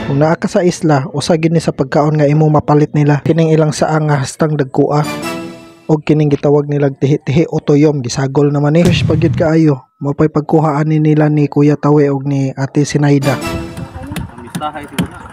Kung naa ka sa isla, usa gyud ni sa pagkaon nga imong mapalit nila. Kining ilang saang nga hastang dagkoa. Og kining gitawag nilag tihi-tihi o tuyom, gisagol naman ni. Fresh pa gyud kaayo. Mao pa'y pagkuhaan ni nila ni Kuya Tawe og ni Ate Sinaida. Amistahay siguro na.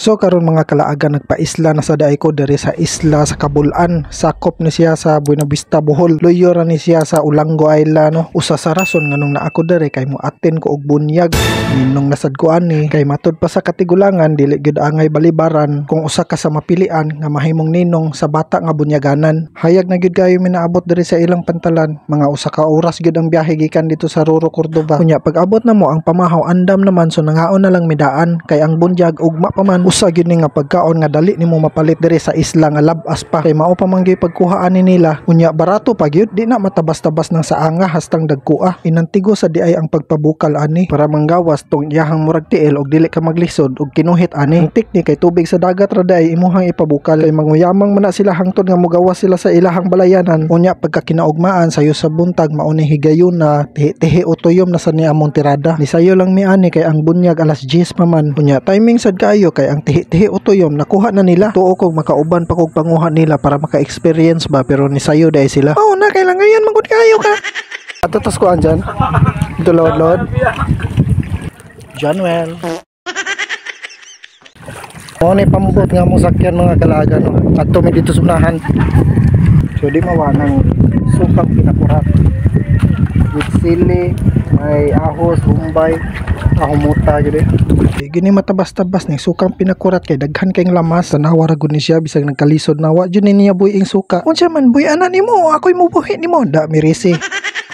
So karon mga kalaagan, nagpaisla na sa daay ko diri sa isla sa Kabulan. Sakop ni siya sa Buenavista, Bohol. Luyo ra ni siya sa Olango Island, no. Usa sa rason nganong naa ko diri kay moaten ko og bunyag. Ninong nasad ko ani kay matud pa sa katigulangan, dili gyud angay balibaran kung usa ka sa mapilian nga mahimong ninong sa bata nga bunyaganan. Hayag na gyud kayo minaabot diri sa ilang pantalan. Mga usa ka oras gyud ang biyahe gikan dito sa Roro, Cordova. Unya pag abot na mo ang pamahaw andam naman, so nangaon na lang midaan kay ang bunyag ugma pa man. Usa gyud ni nga pagkaon nga dali nimo mapalit diri sa isla nga labas pa kay mao pa man gyud pagkuhaan ni nila. Unya barato pa gyud, di na matabas-tabas ng saanga hastang dagkoa. Inantigo sa diay ang pagpabukal ani para manggawas tong iyahang murag tiil og dili ka maglisod og kinuhit ani. Ang teknik kay tubig sa dagat ra diay imuhang ipabukal kay manguyamang man na sila hangtod nga mugawas sila sa ilahang balayanan. Unya pagka kinaugmaan sayo sa buntag, mao ni higayon na tihi-tihi o tuyom na sa ni among tirada. Ni sayo lang mi ani kay ang bunyag alas 10 pa man. Unya timing sad kaayo kay ang tihi-tihi o tuyom nakuha na nila. Tuo kog makauban pa kog panguha nila para maka-experience ba, pero ni sayo dai sila. Oh na kailangan ngayon magud kayo ka. Ato tas kuan dyan. Ito lawad-lawad. Januel. Mao ni pambot nga mong sakyan, mga kalaga, no. Adto mi dito sa unahan. So di mawa ng sukang pinakurat. With sili, may ahos, bombay, ahumuta gyud eh. Di gini matabas-tabas ni sukang pinakurat kay daghan kayong lamas. Tanawa ra gud ni siya bisag nagkalisod na wa jud ni niya buhi ing suka. Unsa man buhi ana nimo, ako'y mubuhi nimo, da mirisi.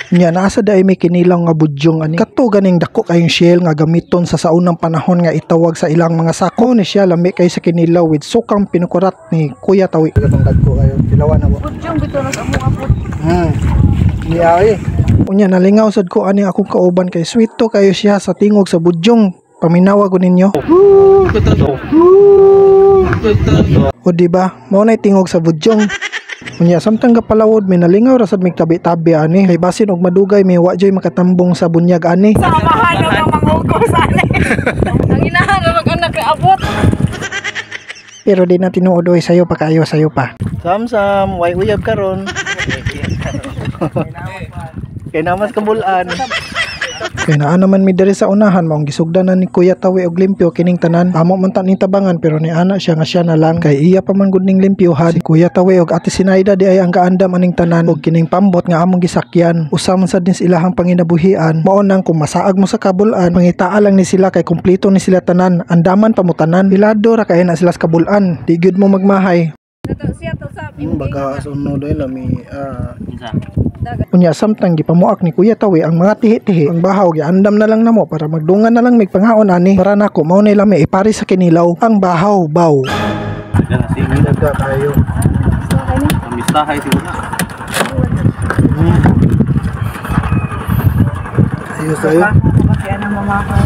Nya naa sa diay may kinilaw nga budyong ani. Kato ganing dako kayong shell nga gamiton sa saunang panahon nga itawag sa ilang mga sako ni siya, lami kay sa kinilaw with sukang pinukurat ni Kuya Tawi. Katong dagko kayo, tilawan na mo. Budyong bitaw na sa among abot. Niya. Unya nalingaw sad ko ani akong kauban kay sweet to kayo siya sa tingog sa budyong. Paminawa ko ninyo. O di ba? Mao nay tingog sa budyong. Unya samtang gapalawod may nalingaw ra sad mig tabi-tabi ani. Kay basin og madugay may wa joy makatambong sa bunyag ani. Samahan na lang mangugos ani. Ang inahan na mag-anak kay abot. Pero di na tinuod oy, sayo pa kayo, sayo pa. Sam-sam, way uyab karon. Kay namas kabulan. Kay naa naman mi diri sa unahan, maong gisugdan na ni Kuya Tawi og limpyo kining tanan. Amo man ta ning tabangan pero ni ana siya nga siya na lang kay iya pa man gud ning limpyohan. Si Kuya Tawi og Ate Sinaida di ay ang gaandam aning tanan og kining pambot nga among gisakyan. Usa man sad ni sa ilahang panginabuhian. Mao nang kung masaag mo sa kabulan, pangitaa lang ni sila kay kumpleto ni sila tanan. Andaman pa mo tanan. Pilado ra kay na sila sa kabulan. Di gyud mo magmahay. Tato siya to sa Baga sunod ay lami Unsa? Unya samtang gipamuak ni Kuya Tawi ang mga tihi-tihi, ang bahaw giandam na lang namo para magdungan na lang mig pangaon ani. Para nako mao nay lami ipari sa kinilaw ang bahaw baw. Daga na sige. Daga kayo. Amistahay siguro na. Ayos ayo. Kasi ano mamahaw.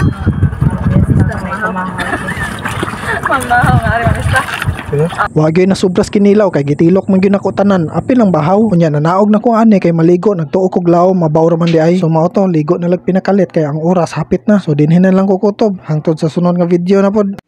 Mamahaw nga ari mamista. Wagay na sobras kinilaw kay gitilok man gyud nako tanan. Apil ang bahaw. Unya nanaog na ko ani kay maligo, nagtuo kog laom, mabaw ra man di ay. So mao to, ligo na lag pinakalit kay ang oras hapit na. So dinhi na lang ko kutob hangtod sa sunod nga video na pod.